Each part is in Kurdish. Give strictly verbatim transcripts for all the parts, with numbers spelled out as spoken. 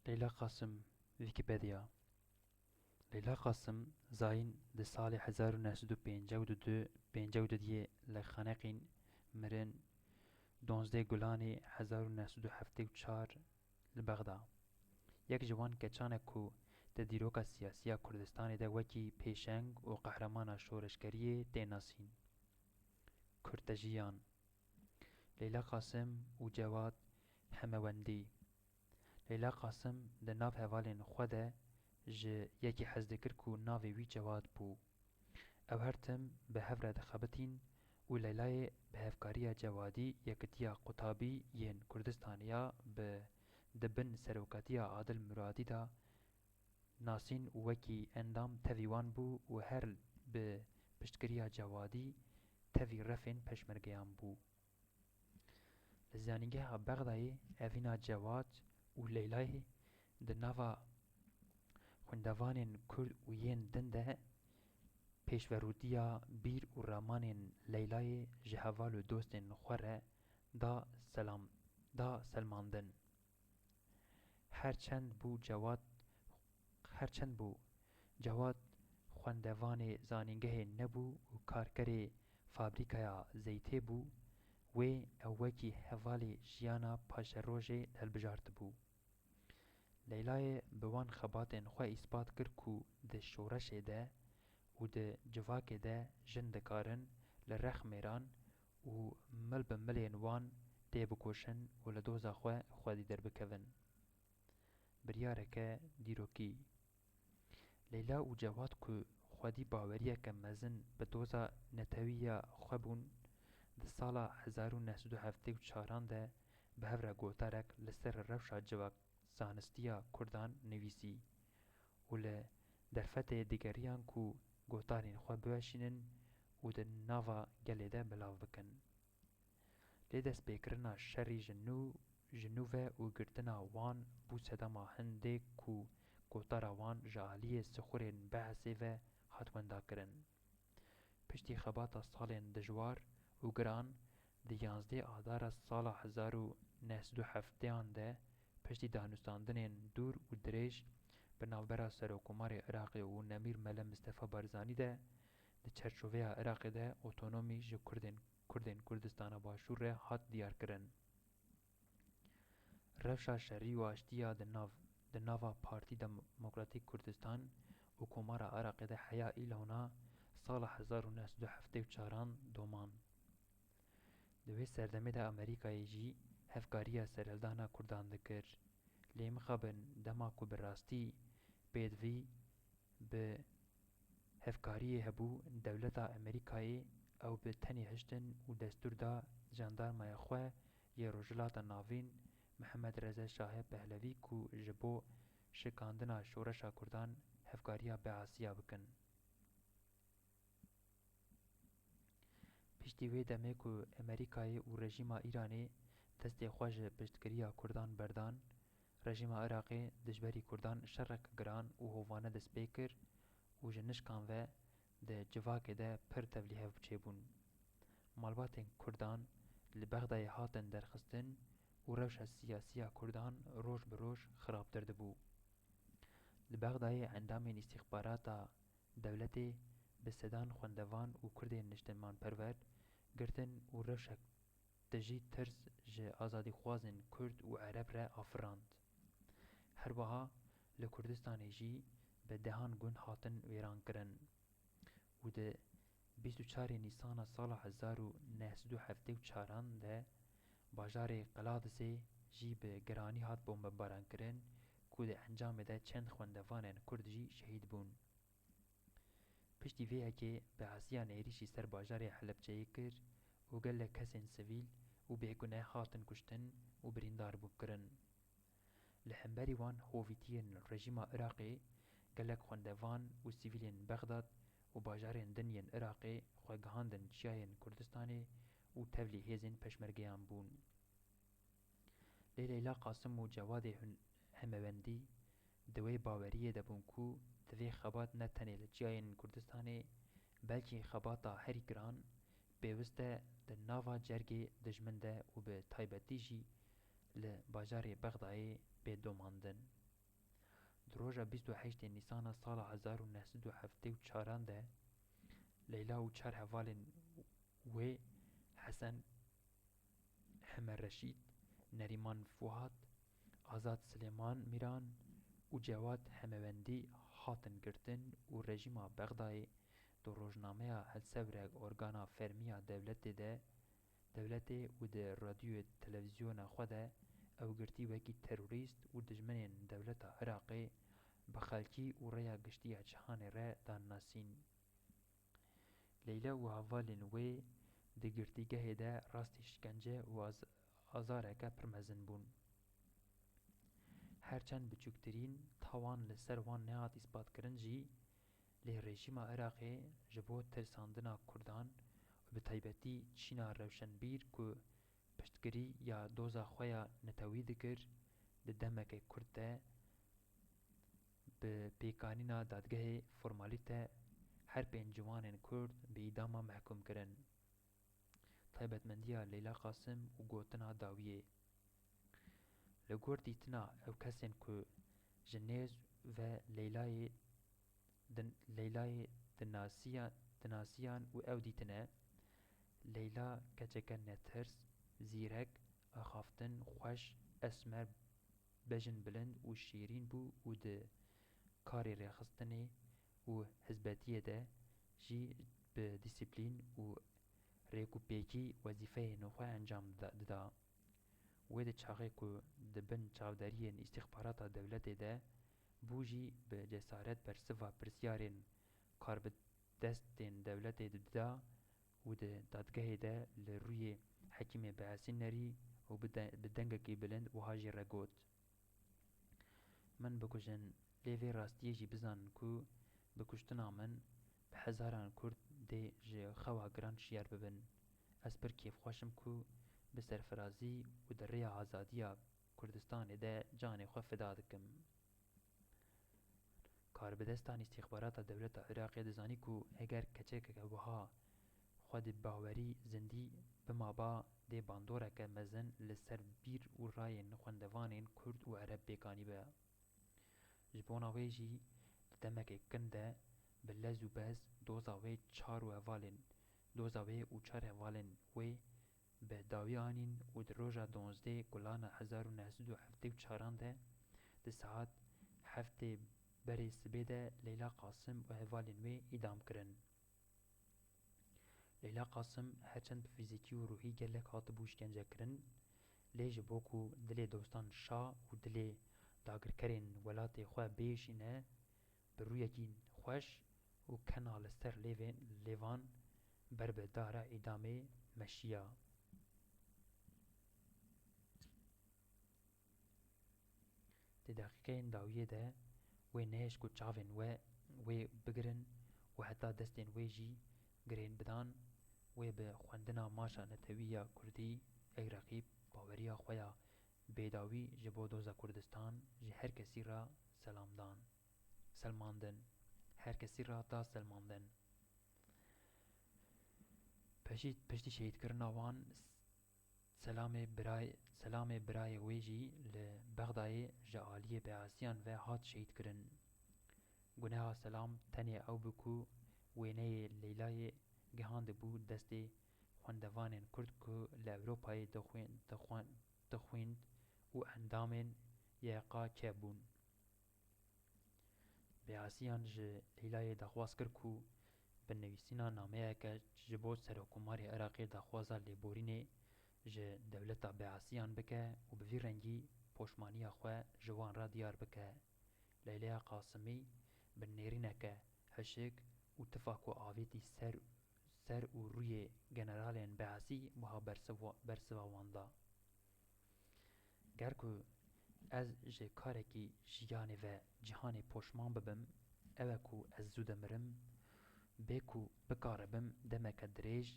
Leyla Qasim, Wikipedia. Leyla Qasim zayîn di salê hezar û neh sed û pêncî û du, pêncî û du diyê li Xeneqîn, mirin duwazdeh Gulanê hezar û neh sed û heftê û çar li Bexda. Yek ji wan keçan e ku di dîroka siyasî ya Kurdistanê de wekî pêşeng û qehramana şoreşgeriyê tê nasîn. Kurtejiyan. Leyla Qasim û Cewad Hemewendî. Leyla Qasim di nav hevalên xwe de ji yekî hez dikir ku navê wî Cewad bû. Ew her tim bi hev re dixebitîn û Leylayê bi hevkariya Cewadî Yekitiya Qutabî yên Kurdistanê ya bi di bin serokatiya Adil Muradî de nasîn û wekî endam tevî wan bû û her bi piştgiriya Cewadî tevî refên pêşmergeyan bû. Li Zanîngeha Bexdayê evîna Cewad û Leylayê di nava xwendevanên Kurd û yên din de pêşverûtiya bîr û ramanên Leylayê ji heval û dostên xwe re da selam, da selmandin. Her çend bû Cewad, her çend bû Cewad xwendevanê zanîngehê nebû û karkerê fabrîkaya zeytê bû, wê ew wekî hevalê jiyana paşerojê hilbijartibû. Leylayê bi wan xebatên xwe îspat kir ku di şoreşê de û di civakê de jin dikarin li rex mêran û mil bi milên wan têbikoşin û li doza xwe xwedî derbikevin. Biryareke dîrokî. Leyla û Cewad ku xwedî baweriyeke mezin bi doza netewî ya xwe bûn, di sala hezar û neh sed û heftê û çaran de bi hev re gotarek li ser rewşa civak zanistiya Kurdan nivîsî û li derfetê digeriyan ku gotarên xwe biweşînin û di nava gelê de belav bikin. Lê destpêkirina şerî ji nû, ji nû ve û girtina wan bû sedema hindê ku gotara wan ji aliyê sixurên Beesê ve hat wendakirin. Piştî xebata salên dijwar û giran, di yanzdeh Adara sala hezar û neh sed û heftêyan de, piştî danûstandinên dûr û dirêj bi navbera Serokkomarê Iraqê û Nemîr Mele Mistefa Barzanî de, di çerçoveya Iraqê de otonomî ji Kurdên, Kurdên Kurdistana Başûr re hat diyarkirin. Rewşa şerî û aştiya di nav, di nava Partî Demokratîk Kurdistan û Komara Iraqê de heya îlona sala hezar û neh sed û heftê û çaran doman. Di wê serdemê de Amerîkayê jî hevkariya serhildana Kurdan dikir. Lê mixabin dema ku bi rastî pêdivî bi hevkariyê hebû, dewleta Amerîkayê ew bi tenê hiştin û destûr da jandarmaya xwe yê Rojhilata Navîn Mihemed Reza Şahê Pehlevî ku ji bo şikandina şoreşa Kurdan hevkariya Beesiya bikin. Piştî wê demê ku Amerîkayê û rejîma Îranê destê xwe ji piştgiriya Kurdan berdan, rejîma Iraqê dijberî Kurdan şerek giran û hovane dest pê kir û ji nişkan ve di civakê de pir tevlîhev çêbûn. Malbatên Kurdan li Bexdayê hatin derxistin û rewşa siyasî ya Kurdan roj bi roj xirabtir dibû. Li Bexdayê endamên îstîxbarata dewletê bi sedan xwendevan û Kurdên niştimanperwer girtin û rewşek tijî tirs ji azadîxwazên Kurd û Ereb re afirand. Her wiha li Kurdistanê jî bi dehan gund hatin wêrankirin û di bîst û çarê Nîsana sala hezar û neh sed û heftê û çaran de bajarê Qeladisê jî bi giranî hat bombebarankirin ku di encamê de çend xwendevanên Kurd jî şehîd bûn. Piştî vê yekê Beesiyan êrîşî ser bajarê Helebçeyê kir û gelek kesên sivîl û bêgune hatin kuştin û birîndar bû kirin. Li hemberî wan hovîtiyên rejîma Iraqê gelek xwendevan û sivîlên Bexdad û bajarên din yên Iraqê xwe gihandin çiyayên Kurdistanê û tevlî hêzên pêşmergeyan bûn. Lê Leyla Qasim û Cewadê Hun-, Hemewendî di wê baweriyê de bûn ku divê xebat ne tenê li çiyayên Kurdistanê, belkî xebata herî giran pêwist e di nava cergê dijmin de û bi taybetî jî li bajarê Bexdayê bê domandin. Bi roja bîst û heştê Nîsana sala hezar û neh sed û heftê û çaran de Leyla û çar hevalên wê Hesen Heme Reşîd, Nerîman Fuat, Azad Silêman Mîran û Cewad Hemewendî hatin girtin û rejîma Bexdayê di rojnameya El Sewreg organa fermî ya dewletê de, dewletê û di radyoyê televîzyona xwe de ew girtî wekî terorîst û dijminên dewleta Iraqê bi xelkî û rêya giştî ya cîhanê re dan nasîn. Leyla û hevalên wê di girtîgehê de rastî şikence û az-, azareke pir mezin bûn. Her çend biçûktirîn tawan li ser wan nehat îsbatkirin jî, lê rejîma Iraqê ji bo tirsandina Kurdan û bi taybetî çîna rewşenbîr ku piştgirî ya doza xwe ya netewî dikir, di demeke kurt de bi pêkanîna dadgehê formalîte her pênc ciwanên Kurd bi îdama mehkûm kirin. Taybetmendiya Leyla Qasim û gotina dawiyê. Li gor dîtina ew kesên ku ji nêz ve Leylayê din, Leylayê dinasiya-, dinasiyan û ew dîtine, Leyla keçeke netirs, zîrek, axaftin, xweş, esmer, bejinbilind û şîrîn bû û di karê rêxistinê û hizmetiyê de jî bi dîsîplîn û rêkûpêkî wezîfeyên xwe encam da-, dida. Wê di çaxê ku di bin çavdariyên îstîxbarata dewletê de bû jî bi cesaret bersiva pirsyarên karbidestên dewletê dida û di dadgehê de li rûyê Hekîmê Beesî nerî û bi de-, bi dengekî bilind wiha jî re got, Min bikujin, lê vê rastiyê jî bizanin ku bi kuştina min bi hezaran Kurd dê ji xewa giran şiyar bibin. Ez pir kêfxweş im ku bi serfirazî û di rêya azadiya Kurdistanê de canê xwe fida dikim. Karbidestan îstîxbarata dewleta Iraqê dizanî ku eger keçekeke wiha xwedî bawerî zindî bimaba, dê bandoreke mezin li ser bîr û rayên xwendevanên Kurd û Ereb pêkanî be. Ji bona wê jî di demeke kin de bi lez û bez doza wê çar û hevalên, doza wê û çar hevalên wê bi dawî anîn û di roja duwazdeh Gulana hezar û neh sed û heftê û çaran de di saet heftê berê sibê de Leyla Qasim û hevalên wê îdam kirin. Leyla Qasim her çend bi fîzîkî û ruhî gelek hatibû îşkencekirin, lê ji bo ku dilê dostan şa û dilê dagirkerên welatê xwe bêşîne, bi rûyekî xweş û kena li ser lêvên, lêvan ber bi dara îdamê meşiya. Di deqîqeyên dawiyê de wê nehêşt ku çavên we wê bigirin û heta destên wê jî girên bidan, wê bi xwendina maşa netewî ya kurdî ey reqîb baweriya xwe ya bêdawî ji bo doza Kurdistan ji her kesî re selamdan, selmandin. Her kesî re da selmandin. Peşî, piştî şehîdkirina wan, Selamê birayê, selamê birayê wê jî li Bexdayê ji aliyê Beasiyan ve hat şehîdkirin. Guneha Selam tenê ew bû ku wêneyê Leylayê gihandibû destê xwendevanên Kurd ku li Ewropayê dixwên-, dixwen-, dixwînd û endamên Y K K bûn. Beasiyan ji Leylayê daxwaz kir ku bi nivîsîna nameyeke ji bo Serokkomarê Iraqê daxwaza lêborînê ji dewleta Beasiyan bike û bi vî rengî poşmaniya xwe ji wan re diyar bike. Leylaya Qasimî bi nêrîneke hişik û tifa ku avêtî ser, ser û rûyê generalên Beasî wiha bersiva, bersiva wan da. Ger ku ez ji karekî jiyanê ve cîhanê poşman bibim, ew e ku ez zû dimirim, bê ku bikaribim demeke dirêj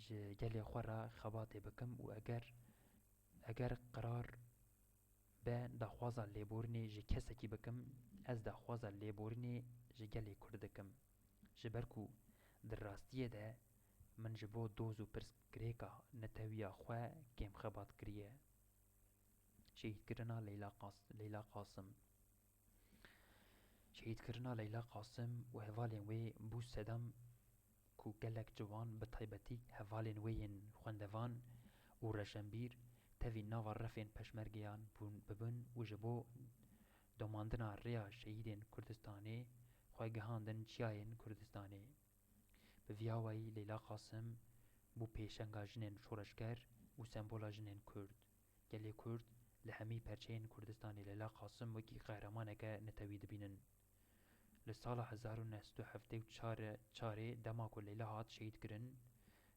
ji gelê xwe re xebatê bikim û eger, eger qirar be daxwaza lêborînê ji kesekî bikim, ez daxwaza lêborînê ji gelê Kurd dikim. Ji ber ku di rastiyê de min ji bo doz û pirsgirêka netewiya xwe kêmxebat kiriye. Şehîdkirina Leyla Qas-, Leyla Qasim. Şehîdkirina Leyla Qasim û hevalên wê bû sedem ku gelek ciwan, bi taybetî hevalên wê yên xwendevan û reşenbîr, tevî nava refên peşmergeyan bûn, bibin û ji bo domandina rêya şehîdên Kurdistanê xwe gihandin çiyayên Kurdistanê. Bi vî awayî Leyla Qasim bû pêşenga jinên şoreşger û sembola jinên Kurd. Gelê Kurd li hemî perçeyên Kurdistanê Leyla Qasim wekî qehremaneke netewî dibînin. Li sala hezar û neh sed û heftê û çar, çarê dema ku Leyla hat şehîdkirin,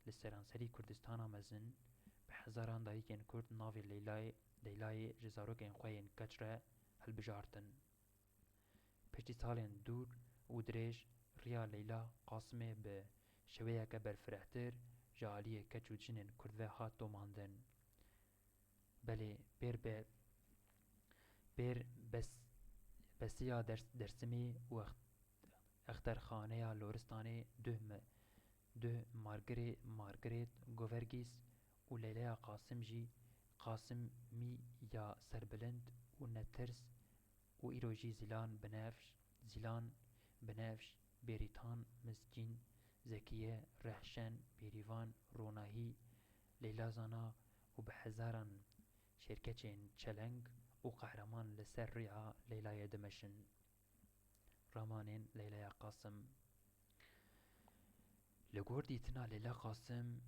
li seranserî Kurdistana mezin bi hezaran dayikên Kurd navê Leylay-, Leylayê ji zarokên xwe yên keç re hilbijartin. Piştî salên dûr û dirêj, riya Leyla Qasimê bi şêweyeke berfirehtir ji aliyê keç û jinên Kurd ve hat domandin. Belê, bêr be-, bêr bes-, besiya Ders-, Dersimî û ex-, exterxaneya Loristanê duh me-, duh Margirê-, Margaret Govergîs û Leylaya Qasim jî, Qasimî ya serbilind û netirs û îro jî Zîlan Binefş, Zîlan Binefş, Bêrîtan Miskîn, Zekiye, Rehşen, Bêrîvan, Ronahî, Leyla Zana û bi hezaran şêrkeçên çeleng û qehreman li ser rêya Leylayê dimeşin. Ramanên Leylaya Qasim. Li gor dîtina Leyla Qasim,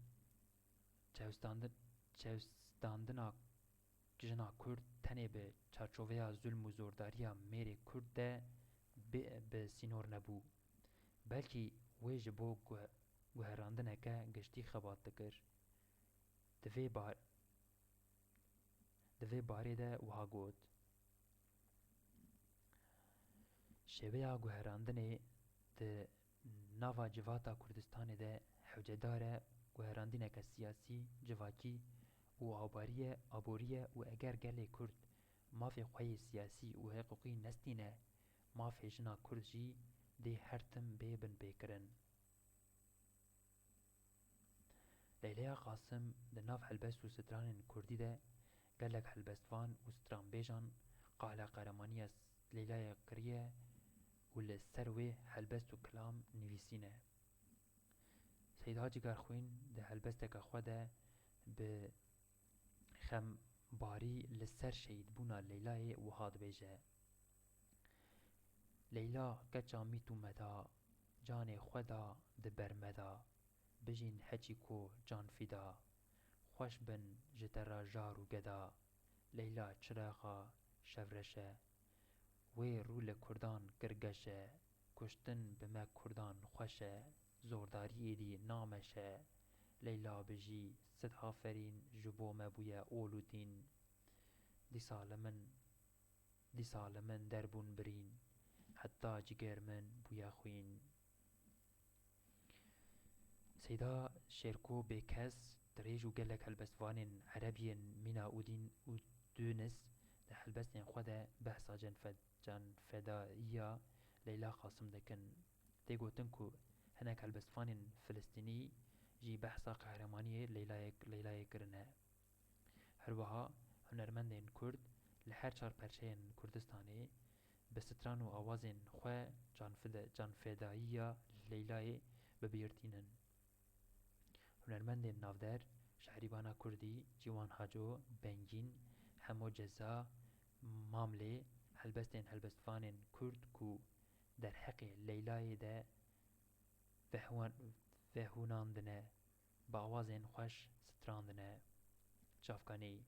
çewstandi-, çewstandina jina Kurd tenê bi çarçoveya zulm û zordariya mêrê Kurd de bi, bi sînor nebû. Belkî wê ji bo guhe-, guherandineke giştî xebat dikir. Di vê bar-, di vê barê de wiha got, Şêweya guherandinê di nava civata Kurdistanê de hewcedar e, guherandineke siyasî, civakî û abariye, aboriye û eger gelê Kurd mafê xwe yê siyasî û hiqûqî nestîne, mafê jina Kurd jî dê her tim bê binpêkirin. Leyleya Qasim di nav helbest û stranên kurdî de gelek helbestvan û stranbêjan qala qehremaniya Leylayê kiriye û li ser wê helbest û kilam nivîsîne. Seyda Cigarxwîn di helbesteke xwe de bi xembarî li ser şehîdbûna Leylayê wiha dibêje, Leyla keça mît û me da, canê xwe da di ber me da. Bijîn heçî ku can fîda. Xweş bin ji te re jar û geda. Leyla çiraxa şevreş e. Wê rû li Kurdan kir geş e. Kuştin bi me Kurdan xweş e. Zordarî êdî nameşe. Leyla bijî, sed aferîn ji bo me bûye ol û tîn. Dîsa li min Dîsa li min derbûn birîn, heta cigêr min bûye xwîn. Seyda Şêrko Bêkes, dirêj û gelek helbestvanên ereb yên mîna Ûdîn û Dûnis di helbestên xwe de behsa canfe-, canfedaiya Leyla Qasim dikin. Tê gotin ku hinek helbestvanên Filistînî jî behsa qehremaniyê Leylayê, Leylayê kirine. Her wiha hunermendên Kurd li her çar perçeyên Kurdistanê bi stran û awazên xwe canfide-, canfedayiya Leylayê bi bîr tînin. Hunermendên navder, şehrîbana Kurdî, Cîwan Haco, Bengîn, Hemo Ceza, Mamlê, helbestên helbestvanên Kurd ku derheqê Leylayê de vehwan-, vehûnandine, bi awazên xweş strandine. Çavkanî.